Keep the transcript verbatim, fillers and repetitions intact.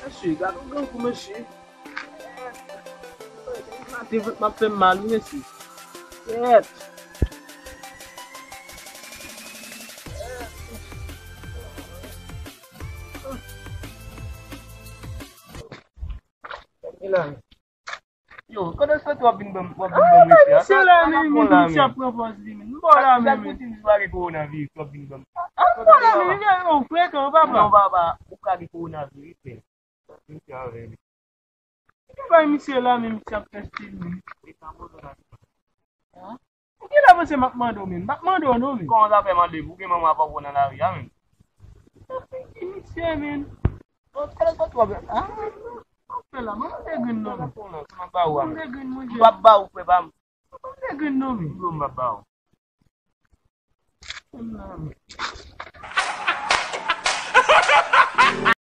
Mesye, gade yon grangou, mesye. Maten vant m ap fè m mal, wi, mesye. Kèt. Yo, kote w soti w ap vin ban m, w ap vin ban m respè a? Sa, sa k ap bon la, men? Sa, sa pou di misye ap pran pòz li, men. M pa w la, men. Sa pou di misye pa gen kowonaviris w ap vin ban m? A, m pa w la, men. Yo, frekan, papa. Non, papa, ou ka gen kowonaviris, men. Misye avè li. Ki bay misye la, men misye ap fè stil, men. Ou gen la panse m ap mande w, men. M p ap mande w, non, men. Kòman sa fè mande m? Ou gen manman avè w nan lari a, men. Sa figi misye, men. Bon, kòman sa twò bèl? A, men, non. Sa fè la, mwen mande grenn, non, men. Mwen mande grenn, manje. M p ap ba ou, frè pa m. Mwen mande grenn, non, men. Dlo m p ap ba ou. Mwen la, men.